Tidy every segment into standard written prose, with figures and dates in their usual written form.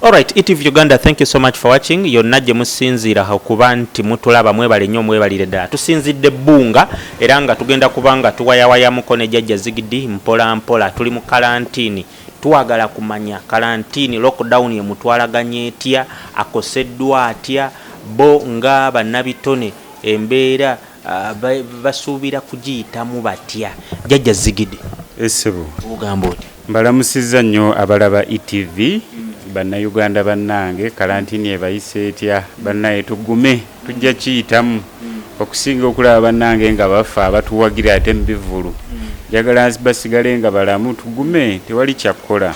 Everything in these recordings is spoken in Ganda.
Alright, ETV Uganda, thank you so much for watching. Yonna gye musinziira okuba nti mutulaba, mwebale nnyo, mwebalire ddala. Tusinzidde Bbunga era nga tugenda kuba nga tuwayawayamuko ne Jjajja Zigidi mpola mpola. Tuli mu kalantiini, twagala kumanya kalantiini, lockdown emutwalaganya etya, akoseddwa atya, bo nga bannabitone embeera basuubira kugiyitamu batya. Jjajja Zigidi. Essebo. Ogamba oti? Mbalamusizza nnyo abalaba ETV, Bannayuganda bannange. Kalantini ebayise etya bannaye? Tugume, tujja kiyitamu. Okusinga okulaba bannange nga bafa abatuwagira ate mu bivvulu, njagala basigale nga balamu. Tugume, tewali kyakkola.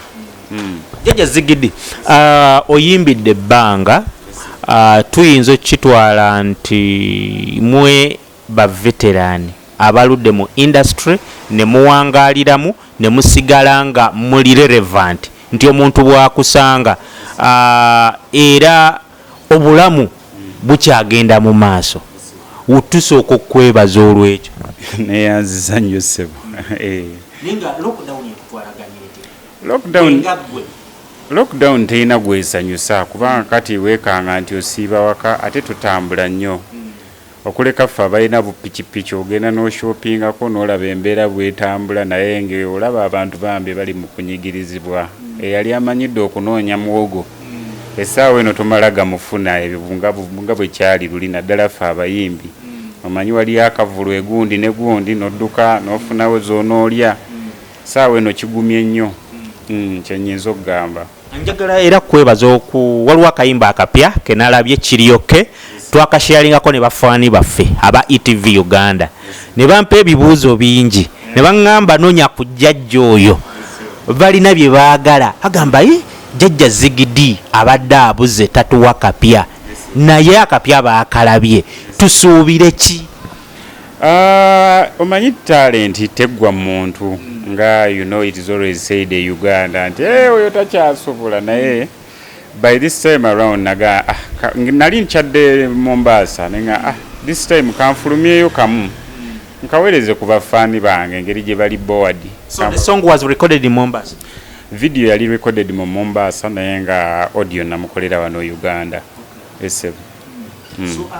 Jjajja Zigidi, oyimbidde ebbanga, tuyinza okukitwala nti mwe ba veteran abaludde mu industry ne muwangaaliramu ne musigala nga muli relevant, nti omuntu bw'akusanga era obulamu bukyagenda mu maaso. Tusooka okwebaza olwekyo. Neyanziza nnyo, ssebo. Naye nga lockdown ekutwalaganya etya? Lockdown Nga ggwe. Lockdown terina gwesanyusa, kubanga kati weekanga nti osiiba waka ate totambula nnyo, okuleka ffe abalina bupikipiki, ogenda n'oshoppingako n'olaba embeera bwetambula. Naye nga olaba abantu bambi bali mu kunyigirizibwa. Eyali amanyidde okunoonya muwogo, essaawa eno tomala gamufuna. Ebyo nga bwe kyali luli, naddala ffe abayimbi. Omanyi waliyo akavulu egundi ne gundi, n'odduka n'ofunawo z'onoolya. Saawa eno kigumye nnyo, kyenyinza okugamba. Njagala era kwebaza oku waliwo akayimba akapya kenalabye, Kiryoke. Twakasharingako ne bafaani baffe aba ETV Uganda ne bampa ebibuuzo bingi ne baŋŋamba, "Nonya ku jjajja oyo, balina bye baagala." Agamba, "Ye Jjajja Zigidi abadde abuze, tatuwa kapya, naye akapya baakalabye. Tusuubire ki?" Ah, omanyi talent teggwa muntu, nga it is always said e Uganda nti, "Eh, oyo takyasobola." Naye by this time around naga, ah, nali nkyadde Mombasa nenga, ah, this time kanfulumyeyo kamu nkaweereze ku bafaani bange engeri gye bali bored. So the song was recorded in Mombasa? Video yali recorded mu Mombasa, naye nga audio namukolera wano Uganda, esebo. So,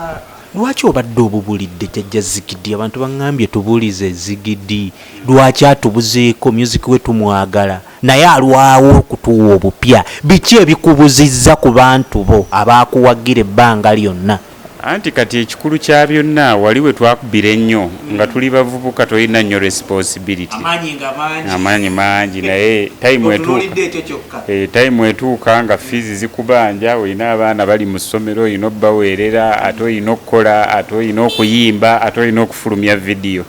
lwaki obadde obubulidde, Jjajja Zigidi? Abantu baŋŋambye tubuulize Zigidi lwaki atubuzeeko music we, tumwagala naye alwawo okutuwa obupya. Biki ebikubuzizza ku bantu bo abakuwagira ebbanga lyonna? Anti kati ekikulu kya byonna, wali we twakubira ennyo nga tuli bavubuka, tolina nnyo responsibility. Amaanyi nga mangi. Amaanyi mangi, naye time etuuka. Otunuulidde ekyo kyokka. Time etuuka nga fees zikubanja, olina abaana bali mu ssomero, olina obbaweerera, ate olina okukola, ate olina okuyimba, ate olina okufulumya vidiyo.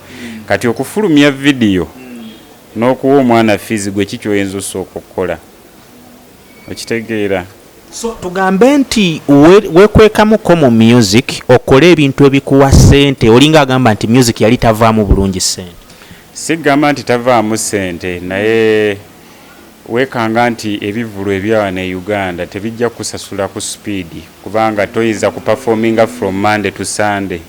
Kati okufulumya vidiyo n'okuwa omwana fees, gwe ki kyoyinza osooka okukola? Okitegeera? So tugambe nti wekwekamuko mu music okole ebintu ebikuwa ssente? Olinga agamba nti music yali tavaamu bulungi ssente. Sigamba nti tavaamu ssente, naye weekanga nti ebivvulu ebyawano e Uganda tebijja kusasula ku speed, kubanga toyinza kuperforminga from Monday to Sunday,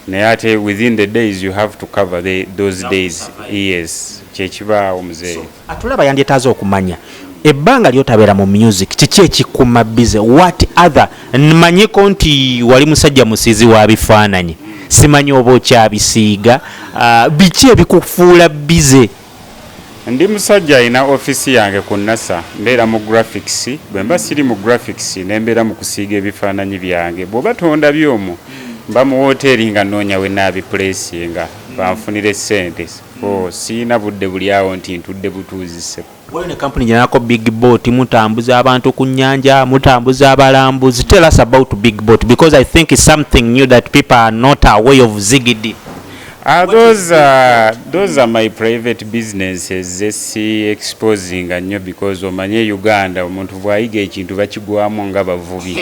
naye ate within the days you have to cover those days. Yes, kyekibaawo, muzeeyi. Atulaba yandyetaaze okumanya ebbanga lyotabeera mu music, kiki ekikuma busy? What other? Manyiko nti wali musajja musiizi wa bifaananyi, simanyi oba okyabisiiga. Biki ebikufuula busy? Ndi musajja alina ofiisi yange ku Nasa, mbeera mu graphics. Bwe mba siri mu graphics, nembeera mu kusiiga ebifaananyi byange. Bw'oba tondabye omwo, mba mu woteeri nga noonya we naabipulesinga banfunire ssente. O siina budde buli awo nti ntudde butuuzise. Waliwo ne kampuni gyenako Big Boat, mutambuza abantu ku nnyanja, mutambuza abalambuzi. Tell us about Big Boat, because I think it's something new that people are not aware of, Zigidi. Those are my private businesses zesi exposing nnyo, because omanye Uganda omuntu bw'ayiga ekintu bakigwamu nga bavubi.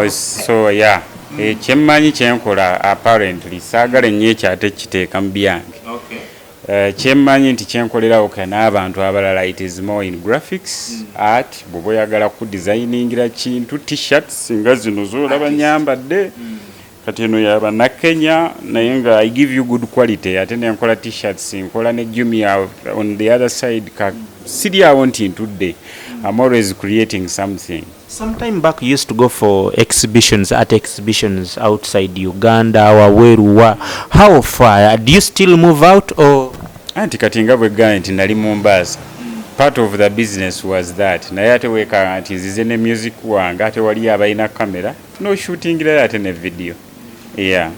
So yeah, kyemmanyi kyenkola, apparently saagala ennyo ekyo ate kiteeka mu byange. Kyemmanyi nti kyenkolerawo ka n'abantu abalala, it is more in graphics, art. Bw'oba oyagala ku designingira kintu, T-shirts nga zino z'olaba nyambadde kati, eno yaba nakenya, naye nga I give you good quality. Ate nenkola T-shirts, nkola ne Jumia on the other side. Ka siri awo nti ntudde. I'm always creating something. Some time back you used to go for exhibitions, art exhibitions outside Uganda, wabweru wa. How far? Do you still move out or? Anti kati nga bwegambye nti nali Mombasa, part of the business was that, naye ate weekanga nti nzize ne music wange, ate waliyo abalina kamera noshootingirayo ate ne video, yeah,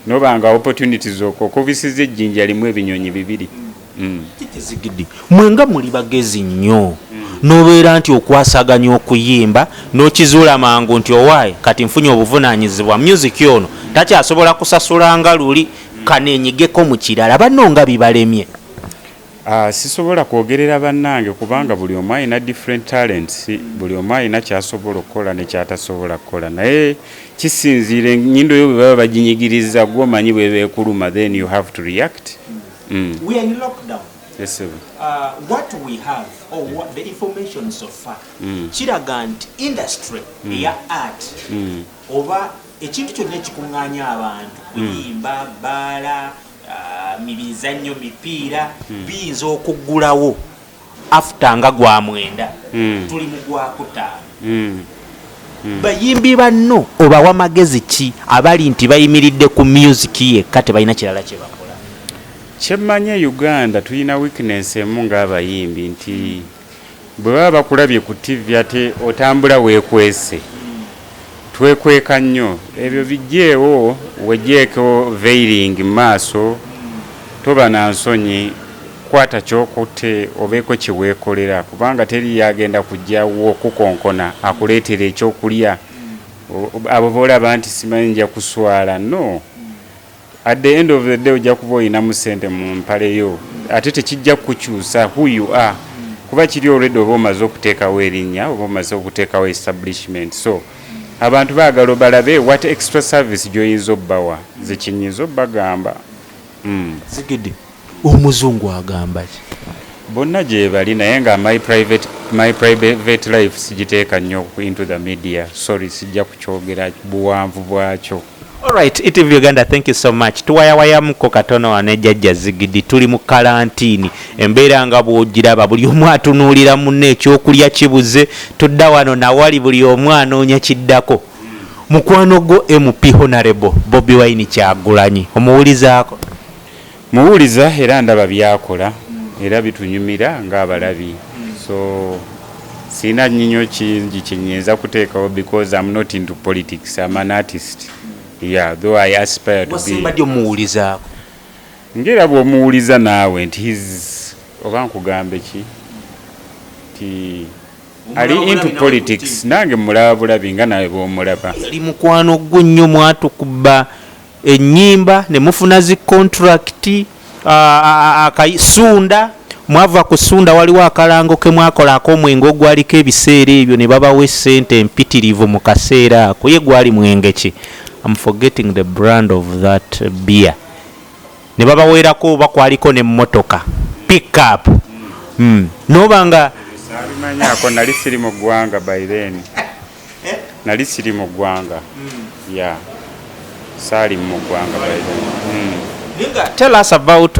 nobanga opportunities okwo okubisiza ejjinja limu ebinyonyi bibiri. Zigidi, mwenga muli bagezi nnyo, nobeera nti okwasaganya okuyimba n'okizuula mangu nti owaaye kati nfunye obuvunaanyizibwa, music ono takyasobola kusasulanga luli, kaneenyigeko mu kirala. Banno nga bibalemye. Sisobola kwogerera bannange kubanga buli omu alina different talents, buli omu alina kyasobola okukola ne kyatasobola kukola, naye kisinziira ennyindo yo bwe baba baginyigiriza, gwomanyi bwe beekuluma, then you have to react. We are in lockdown. Yes, sir. What we have or what the information so far kiraga nti industry eya art oba ekintu kyonna ekikuŋŋaanya abantu, kuyimba, bbaala, mibizannyo, mipiira, biyinza okuggulawo after nga gwa 9. Tuli mu gwakutaano. Bayimbi banno obawa magezi ki abali nti bayimiridde ku music yekka, tebalina kirala kye bakola? Kyemmanye, Uganda tulina weakness emu ng'abayimbi nti bwe baba bakulabye ku TV ate otambula weekwese, twekweka nnyo. Ebyo bijjeewo, wejjeeko veiling mu maaso, toba na nsonyi, kwata kyokutte obeeko kye weekolera, kubanga teri yagenda kujjawo okukonkona akuleetera ekyokulya. Abo boolaba nti simanyi nja kuswala, no, at the end of the day ojja kuba olinamu sente mu mpale yo, ate tekijja kukukyusa who you are, kuba kiri already oba omaze okuteekawo erinnya oba omaze okuteekawo establishment. So abantu baagala balabe what extra service gy'oyinza obbawa. Nze kyenyinza obbagamba. Zigidi, omuzungu agamba ki? Bonna gye bali, naye nga my private life sigiteeka nnyo into the media. Sorry, sijja kukyogera buwanvu bwakyo. Alright, ETV Uganda, thank you so much. Tuwayawayamuko katono wano ejjajja Zigidi. Tuli mu kalantiini, embeera nga bw'ogiraba, buli omu atunuulira munne, ekyokulya kibuze. Tudda wano nawali buli omu anoonya kiddako. Mukwano gwo MP Honorable Bobi Wine Kyagulanyi omuwulizaako? Muwuliza era ndaba byakola era bitunyumira ng'abalabi, so sina nnyo kingi kyenyinza kuteekawo because I'm not into politics. I'm an artist, yeah, though I aspire to be. Wasemba ddi omuwulizaako? Ngera bw'omuwuliza naawe nti his, oba nkugambe ki, ti ali into politics, nange mulaba bulabi nga nawe bw'omulaba. Yali mukwano gwo nnyo, mwatukuba ennyimba ne mufuna zi contract akasunda, mwava ku sunda, waliwo akalango ke mwakola ak'omwenge ogwaliko ebiseera ebyo ne babawa essente empitirivu mu kaseera ako. Ye gwali mwenge ki? I'm forgetting the brand of that beer. Ne babaweerako oba kwaliko n'emmotoka pickup. Noba nga Saabimanyako, nali siri mu ggwanga by then, nali siri mu ggwanga, yeah, saali mu ggwanga by then. Linga, tell us about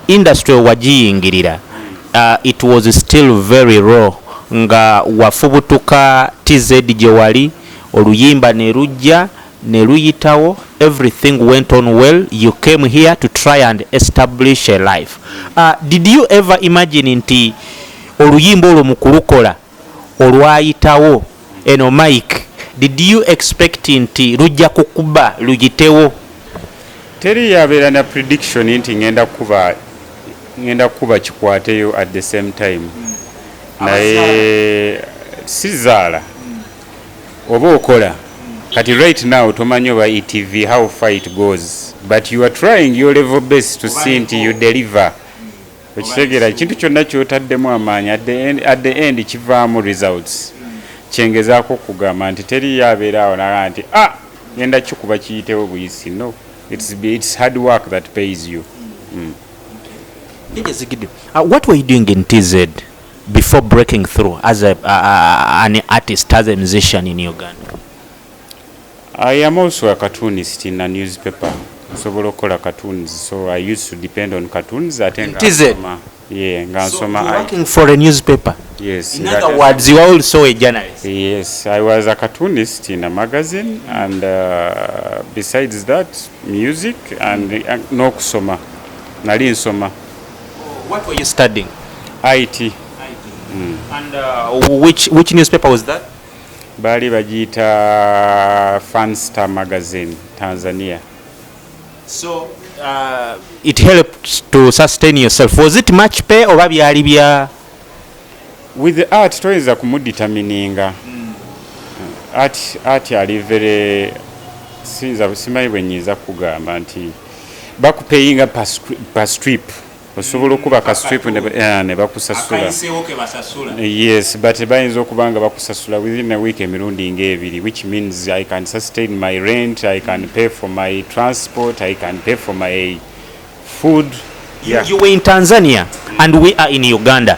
industry wagiyingirira. It was still very raw nga wafubutuka TZ gye wali, oluyimba ne lujja ne luyitawo, everything went on well. You came here to try and establish a life. Did you ever imagine nti oluyimba olwo mu kulukola olwayitawo eno mike, did you expect nti lujja kukuba luyitewo? Teri yabeera na prediction nti ngenda kuba kikwateyo at the same time, naye sizaala oba okola. Kati right now tomanyi oba ETV how far it goes, but you are trying your level best to see nti you deliver. Okitegeera, ekintu kyonna kyotaddemu amaanyi, at the end kivaamu results. Kyengezaako okugamba nti teriyo abeera awo naga nti, "Ah, ngenda kikuba kiyitewo buyisi." No, it's hard work that pays you. Zigidi, what were you doing in TZ before breaking through as an artist, as a musician in Uganda? I am also a cartoonist in a newspaper. Nsobola okukola cartoons, so I used to depend on cartoons ate nga TZ? nsoma. Ye nga nsoma. So working for a newspaper? Yes. In other words, you are also a journalist? Yes, I was a cartoonist in a magazine and besides that, music and n'okusoma. Nali nsoma. What were you studying? IT. IT. And which newspaper was that? Baali bagiyita Fanstar Magazine, Tanzania. So it helped to sustain yourself. Was it much pay oba byali bya? With the art toyinza kumudetermininga. Art ali very, siyinza, simanyi bwe nyinza kugamba nti bakupayinga per strip. Osobola okuba ka strip ne bakusasula. Yes, but bayinza okuba nga bakusasula within a week emirundi ng'ebiri, which means I can sustain my rent, I can pay for my transport, I can pay for my food. You were in Tanzania and we are in Uganda.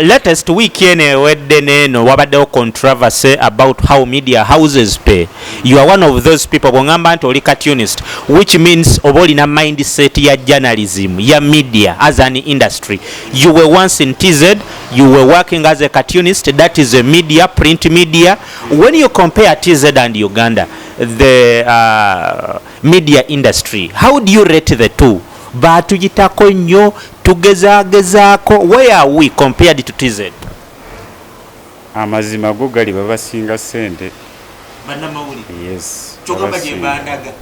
Latest week eno ewedde neeno wabaddewo controversy about how media houses pay. You are one of those people, bw'ongamba nti oli cartoonist, which means oba olina mindset ya journalism, ya media as an industry. You were once in TZ, you were working as a cartoonist, that is a media, print media. When you compare TZ and Uganda, the media industry, how do you rate the two? Batuyitako nnyo, tugezaagezaako. Where are we compared to TZ? Amazima go gali babasinga ssente. Bannamawulire? Yes. Kyogamba babasinga. Gye bandaga?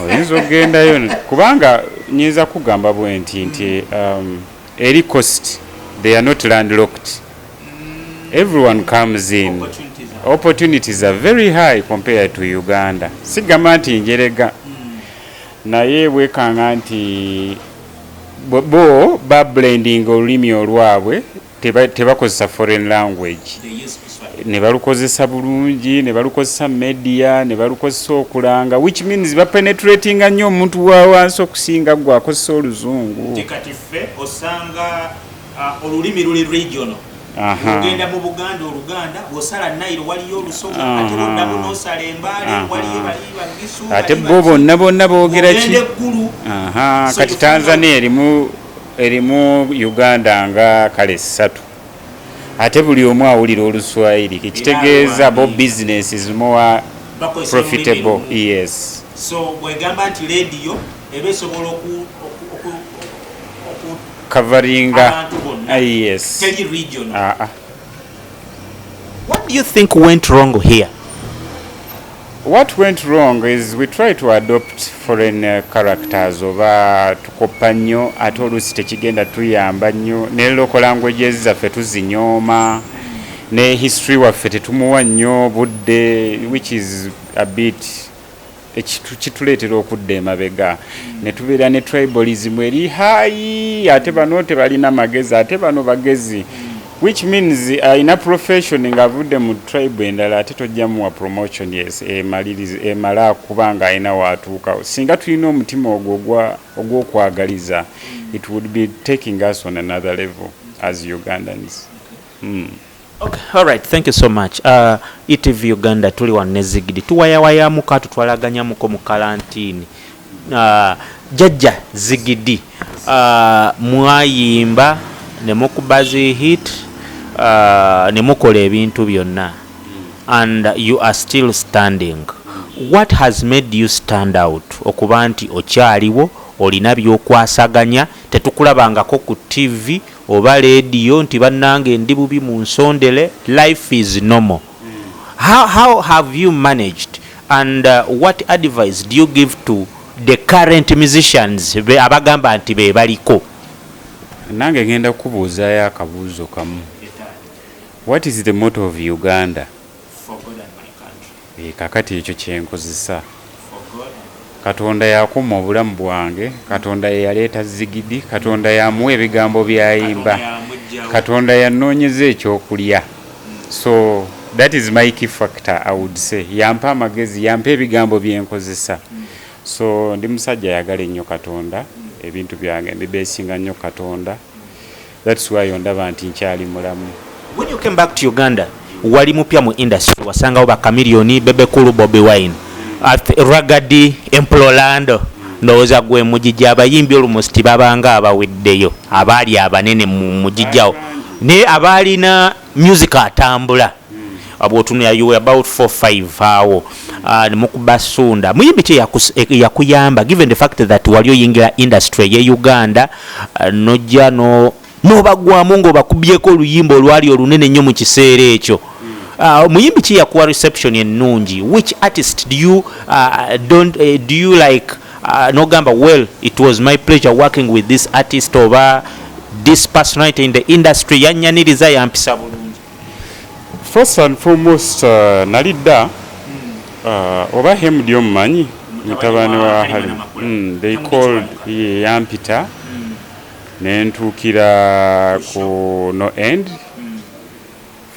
Oyinza okugendayo, kubanga nyinza kugamba bwe nti eri coast they are not landlocked. Everyone comes in. Opportunities are very high compared to Uganda. Sigamba nti njerega, naye bwekanga nti bo bablending olulimi olwabwe, tebakozesa foreign language, ne balukozesa bulungi, ne balukozesa media, ne balukozesa okulanga, which means bapenetratinga nnyo omuntu wa wansi okusinga gwe akozesa oluzungu. Kati ffe osanga olulimi luli regional. Ogenda mu Buganda Oluganda, bw'osala Nairo waliyo Olusoga, ate bwoddamu n'osala Embaale waliyo bali Bagisu. Ate bo bonna bonna boogera ki? Ogenda Eggulu. Aha, kati Tanzania erimu Uganda nga kale ssatu, ate buli omu awulira Oluswayiri, ekitegeeza bo business is more Bakozesa olulimi profitable. lumu. Yes. So bwegamba nti rediyo eba esobola oku coveringa abantu bonna. Yes. Teri regional. Ah, ah. What do you think went wrong here? What went wrong is we try to adopt foreign characters, oba tukopa nnyo, ate oluusi tekigenda tuyamba nnyo, ne local languages zaffe tuzinyooma, ne history waffe tetumuwa nnyo budde, which is a bit kituleetera okudda emabega ne tubeera ne tribalism eri high. Ate bano tebalina magezi, ate bano bagezi, which means alina profession ng'avudde mu tribe endala, ate tojja muwa promotion. Yes, emaliriza emala kuba nga alina waatuuka. Singa tulina omutima ogwo ogw'okwagaliza, it would be taking us on another level as Ugandans. Okay, all right, thank you so much. ETV Uganda, tuli wano ne Zigidi, tuwayawayamuko, atutwalaganyamuko mu kalantini. Jajja Zigidi, mwayimba ne mukuba zi hit, ne mukola ebintu byonna and you are still standing. What has made you stand out okuba nti okyaliwo, olina by'okwasaganya, tetukulabangako ku TV oba leediyo nti bannange ndi bubi mu nsondere? Life is normal. How have you managed and what advice do you give to the current musicians abagamba nti be baliko? Nange ngenda kukubuuzaayo akabuuzo kamu. What is the motto of Uganda? Kakati ekyo kyenkozesa. Katonda yakuma obulamu bwange, Katonda yeyaleeta Zigidi, Katonda yamuwa ebigambo byayimba, Katonda yanoonyeza ekyokulya. So that is my key factor, I would say. Yampa amagezi, yampa ebigambo byenkozesa. So ndi musajja ayagala ennyo Katonda, ebintu byange mbibeesinga nnyo Katonda. That's why ondaba nti nkyali mulamu. When you came back to Uganda, wali mupya mu industry, wasangawo ba Chameleone, Bebe Cool, Bobi Wine, Ragga Dee, Emprolando. Ndowooza gwe mugigi abayimbi almost babanga abaweddeyo abaali abanene mu mugijjawo, naye abaalina music atambula bwotunula, you were about 4 5 awo. Ah, mukuba Sunda. Muyimbi ki yakuyamba, given the fact that wali oyingira industry ye Uganda, nojja no nobagwamu ng'obakubyeko oluyimba olwali olunene ennyo mu kiseera ekyo? Muyimbi ki yakuwa reception ennungi? Which artist do you don't do you like, nogamba, "Well, it was my pleasure working with this artist," oba "This personality in the industry yanyaniriza, yampisa bulungi"? First and foremost, nali dda, oba Hemdi omumanyi, mutabani wa Halima Halima. Namakula. They Hemdi called Kiwanuka. Ye yampita nentuukira ku No End.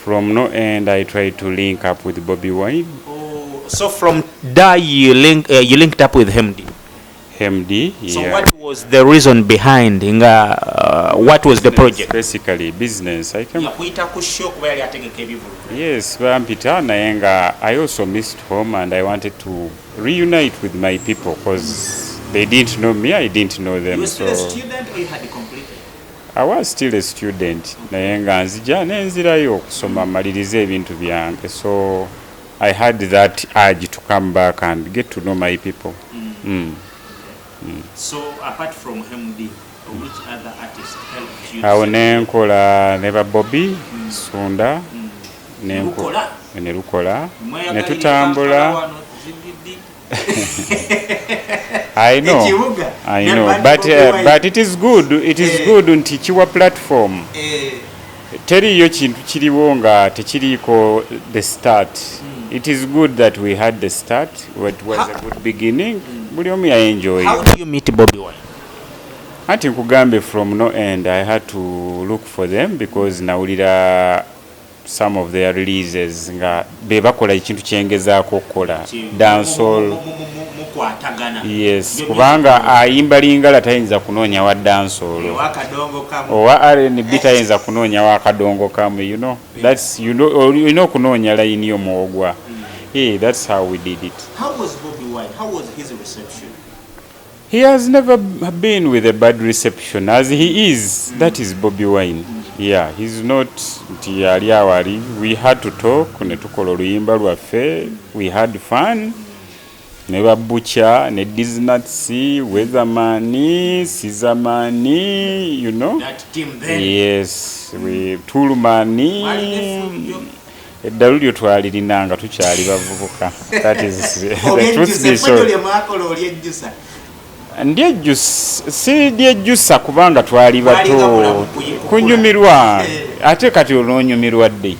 From No End I tried to link up with Bobby Wine. Oh, so from there you linked up with Hemdi? Hemdi. So yeah. what was the reason behind nga, what was the project? Basically business. I came Yakuyita ku show kuba yali ategeka ebivulu? Yes, bampita, naye nga I also missed home and I wanted to reunite with my people because they didn't know me, I didn't know them. You were still a So student or you had completed? I was still a student, naye nga nzija nenzirayo okusoma malirize ebintu byange. So I had that urge to come back and get to know my people. So apart from Hemdi, which other artist helped you? Awo nenkola ne ba Bobby Sunda. Lukola? Ne lukola ne tutambula. I know. Ekibuga. I Ne know, Bad but Bobby Wine. But it is good. It is Eh. good nti kiwa platform. Teriiyo kintu kiriwo nga tekiriiko the start. It is good that we had the start. It was a good beginning. Buli omu yaenjoy. How do you meet Bobby Wine? Anti nkugambe, from No End I had to look for them because nawulira some of their releases nga be bakola ekintu kyengezaako okukola, dancehall. Mukwatagana? Yes, kubanga ayimba lingala tayinza kunoonya wa dancehall. Ewakadongo kamu. Owa R&B tayinza kunoonya wa kadongo kamu, you know. That's, you know, olina okunoonya layini yo mwogwa. Hey, that's how we did it. How was Bobby Wine? How was his reception? He has never been with a bad reception as he is. That is Bobby Wine. Yeah, he's not nti ali awo ali. We had to talk ne tukola oluyimba lwaffe. We had fun ne babucha ne Disnuts, Weatherman, Sizzaman, you know. That team then? Yes, we Toolman. Mwalina effujjo? Eddalu lyo twalirina nga tukyali bavubuka. That is the truth be Olyejjusa? so. Effujjo lye mwakola olyejjusa? Ndyejjusa, si dyejjusa kubanga twali Mwalinga bato. mulamu kukula. Kunyumirwa. Eh. Ate kati onoonyumirwa ddi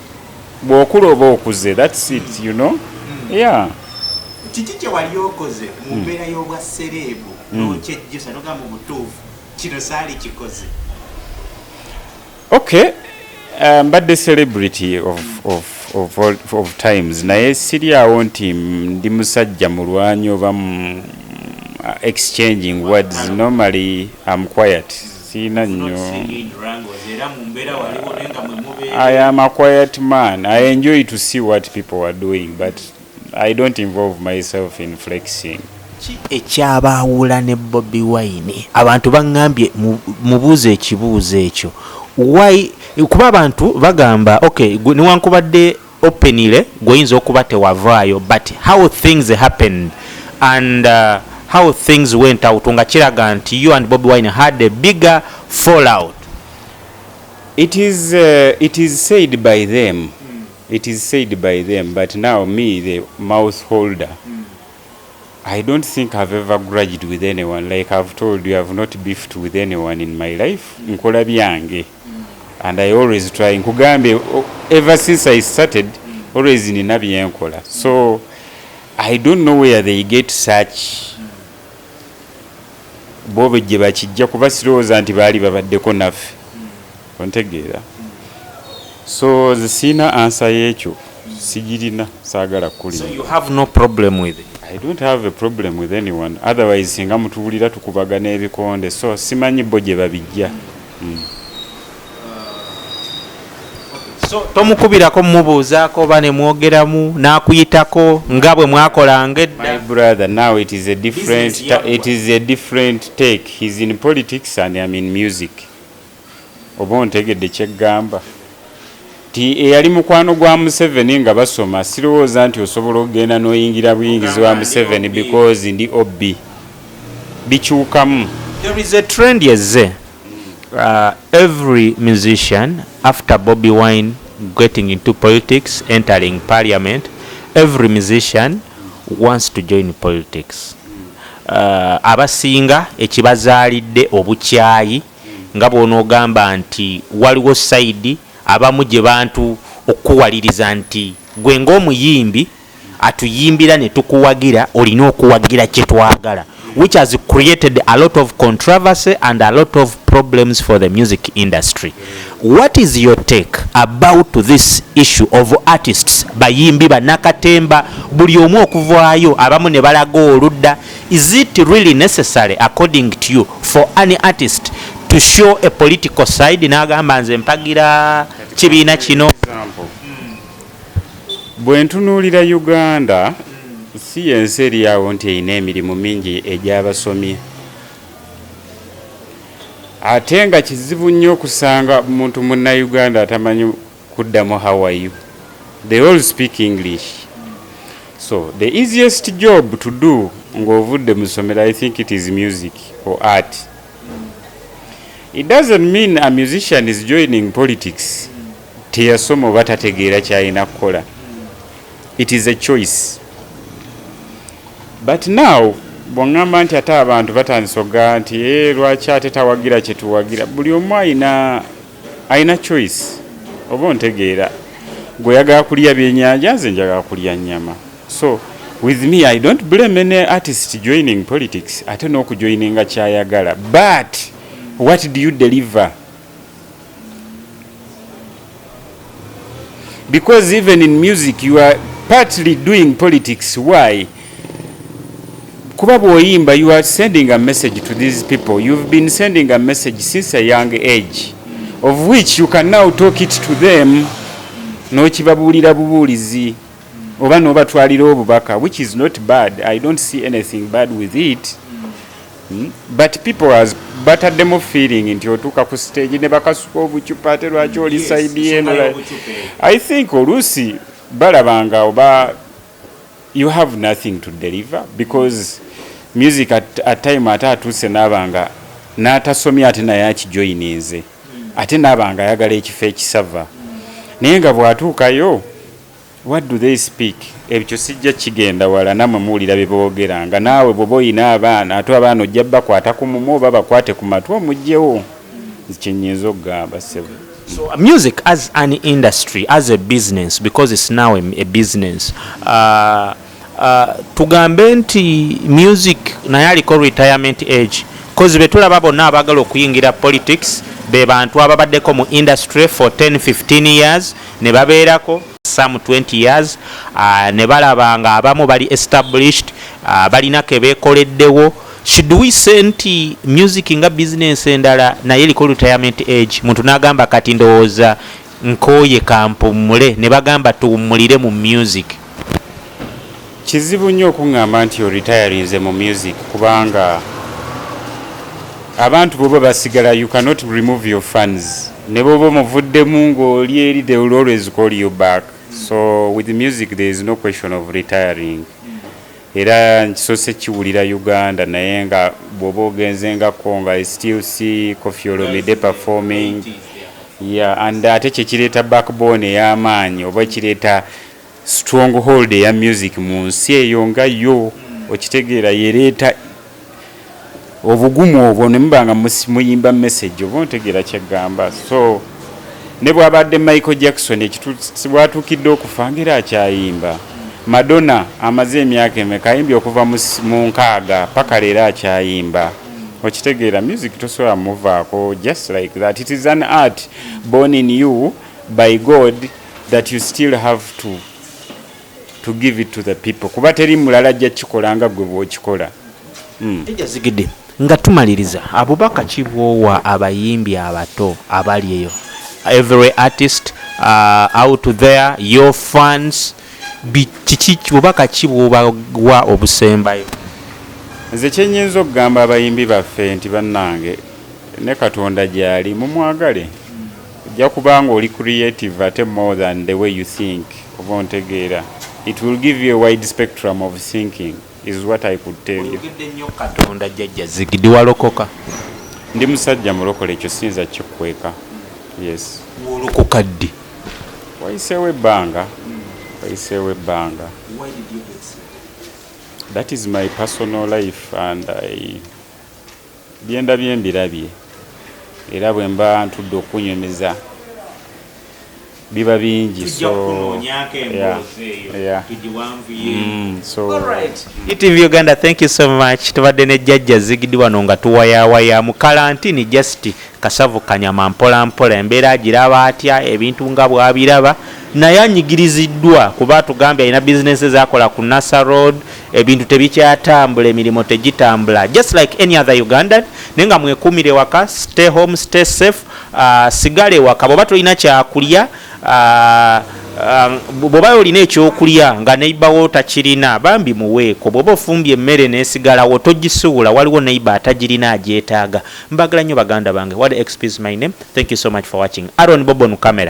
bw'okula oba okuze? That's it. Yeah. Kiki kye wali okoze mu mbeera y'obwa celeb n'okyejjusa nogamba, "Butuufu kino saali kikoze"? Okay, mbadde celebrity of all, of times, naye siri awo nti ndi musajja mulwanyi oba exchanging words. Normally I'm quiet, siina nnyo. Era mu mbeera waliwo naye nga mwe mubeera? I am a quiet man. I enjoy to see what people are doing, but I don't involve myself in flexing. Ki ekyabaawula ne Bobi Wine? Abantu baŋŋambye mubuuze ekibuuzo ekyo. Why? Kuba abantu bagamba, okay, newankubadde openly gweoyinza okuba tewavaayo, but how things happened and how things went out nga kiraga nti you and Bobi Wine had a bigger fallout. It is said by them. It is said by them, but now me, the mouth holder, I don't think I've ever grudged with anyone. Like I've told you, I've not beefed with anyone in my life. Nkola byange. And I always try. Nkugambye, ever since I started, always nina byenkola. So I don't know where they get such bobe gye bakijja kuba sirowooza nti baali babaddeko naffe, ontegeera? So nze siina answer y'ekyo, sigirina, saagala So kulimba. you have no problem with it? I don't have a problem with anyone. Otherwise singa mutuwulira tukubagana ebikonde, so simanyi bo gye babijja. So tomukubirako mumubuuzaako oba ne mwogeramu n'akuyitako nga bwe mwakolanga edda? My brother, now it is a different Business yaggwa. It is a different take. He's in politics and I'm in music. Oba ontegedde kyeggamba ti eyali mukwano gwa Museveni nga basoma, sirowooza nti osobola okugenda n'oyingira buyingizi wa Ogamba ndi Museveni OB. Because ndi OB, bikyukamu. There is a trend yezze. Every musician, after Bobi Wine getting into politics, entering parliament, every musician wants to join politics. Abasinga ekibazaalidde obukyayi nga bw'onoogamba nti waliwo side abamu gye bantu okuwaliriza nti gwe ng'omuyimbi atuyimbira ne tukuwagira, olina okuwagira kye twagala, which has created a lot of controversy and a lot of problems for the music industry. What is your take about this issue of artists, bayimbi, bannakatemba, buli omu okuvaayo, abamu ne balaga oludda? Is it really necessary, according to you, for any artist to show a political side, n'agamba nze mpagira kibiina kino? Example. Bwe ntunuulira Uganda, si yensi eri awo nti erina emirimu mingi egy'abasomye, ate nga kizibu nnyo okusanga muntu munnayuganda atamanyi kuddamu "How are you?" They all speak English. So the easiest job to do ng'ovudde mu ssomero, I think it is music or art. It doesn't mean a musician is joining politics teyasoma oba tategeera kyalina kukola. It is a choice. But now bw'oŋŋamba nti ate abantu batandise okugamba nti, "Eh, lwaki ate tawagira kyetuwagira?" Buli omu ayina choice, oba ontegeera? Gweoyagala kulya byenyanja, nze njagala kulya nnyama. So with me, I don't blame any artist joining politics, ate n'okujoininga kyayagala. But what do you deliver? Because even in music you are partly doing politics. Why? Kuba bw'oyimba, you are sending a message to these people. You've been sending a message since a young age, of which you can now talk it to them, n'okibabuulira bubuulizi oba n'obatwalira obubaka, which is not bad. I don't see anything bad with it. But people as bataddemu feeling nti otuuka ku stage ne bakasuka obucupa, ate lwaki oli side eno? I think oluusi balabanga oba you have nothing to deliver, because music at time ate atuuse n'abanga n'atasomye, ate naye akijoyininze, ate n'abanga ayagala ekifo ekisava, naye nga bw'atuukayo, what do they speak? Ebyo sijja kigenda wala, nammwe muwulira bye boogera. Nga naawe bw'oba oyina abaana, ate abaana ojja bakwata ku mumwa oba bakwate ku matu omugjewo. Kyenyinza okugamba, ssebo. So music as an industry, as a business, because it's now a business, tugambe nti music naye aliko retirement age? 'Cause be tulaba bonna abaagala okuyingira politics be bantu ababaddeko mu industry for 10 15 years, ne babeerako some 20 years, ne balaba nga abamu bali established, balina ke beekoleddewo. Should we say nti music nga business endala naye eriko retirement age? Muntu n'agamba kati ndowooza nkooye, kampummule, ne bagamba tuwummulire mu music. Kizibu nnyo okuŋŋamba nti oretirinze mu music, kubanga abantu bwoba basigala, you cannot remove your fans. Ne bwoba omuvuddemu ng'oli eri, they will always call you back. So with music there is no question of retiring. Era nkisoose kiwulira Uganda, naye nga bw'oba ogenzengako nga I still see Koffi Olomide performing. Yeah, and ate kyekireeta backbone ey'amaanyi oba kireeta stronghold eya music mu nsi eyo nga yo, okitegeera? Yereeta obugumu obwo ne muba nga muyimba message, oba ontegeera kyeggamba? So ne bw'abadde Michael Jackson bwatuukidde okufa, ngera akyayimba. Madonna amaze emyaka emeka ayimbye, okuva mu 60 paka leero akyayimba, okitegeera? Music tosobola muvaako just like that. It is an art born in you by God that you still have to give it to the people, kuba teri mulala ajja kikola nga gwe bw'okikola. Ejazigidde, nga tumaliriza, abubaka ki bwowa abayimbi abato abali eyo, every artist Out there, your fans, kiki, bubaka ki bwobawa obusembayo? Nze kyenyinza okugamba abayimbi baffe nti bannange, ne Katonda gyali, mumwagale. Ojja kubanga oli creative ate more than the way you think, oba ontegeera. It will give you a wide spectrum of thinking is what I could tell you. Oyogedde nnyo Katonda. Jjajja Zigidi, walokoka? Ndi musajja mulokole, ekyo siyinza kikweka, yes. Wolokoka ddi? Wayiseewo ebbanga, wayiseewo ebbanga. That is my personal life and I byendabye mbirabye, era bwe mba ntudde okunyumiza biba bingi. So yeah. So ETV Uganda, thank you so much. Tubadde ne Jjajja Zigidi wano nga tuwayawaya mu kalantini, just kasavu kanyama mpola mpola. Embeera agiraba atya, ebintu nga bw'abiraba, naye anyigiriziddwa kuba tugambye alina bizinesi zakola ku Nasa Road, ebintu tebikyatambula, emirimu tegitambula, just like any other Ugandan. Naye nga mwekuumire waka, stay home, stay safe. Sigala ewaka bw'oba tolina kyakulya. Bw'oba olina ekyokulya nga neighbour wo takirina, bambi muweeko. Bw'oba ofumbye emmere n'esigalawo, togisuula, waliwo neighbour atagirina agyetaaga. Mbagala nnyo, baganda bange. What XP is my name. Thank you so much for watching. Aaron Bobon camera.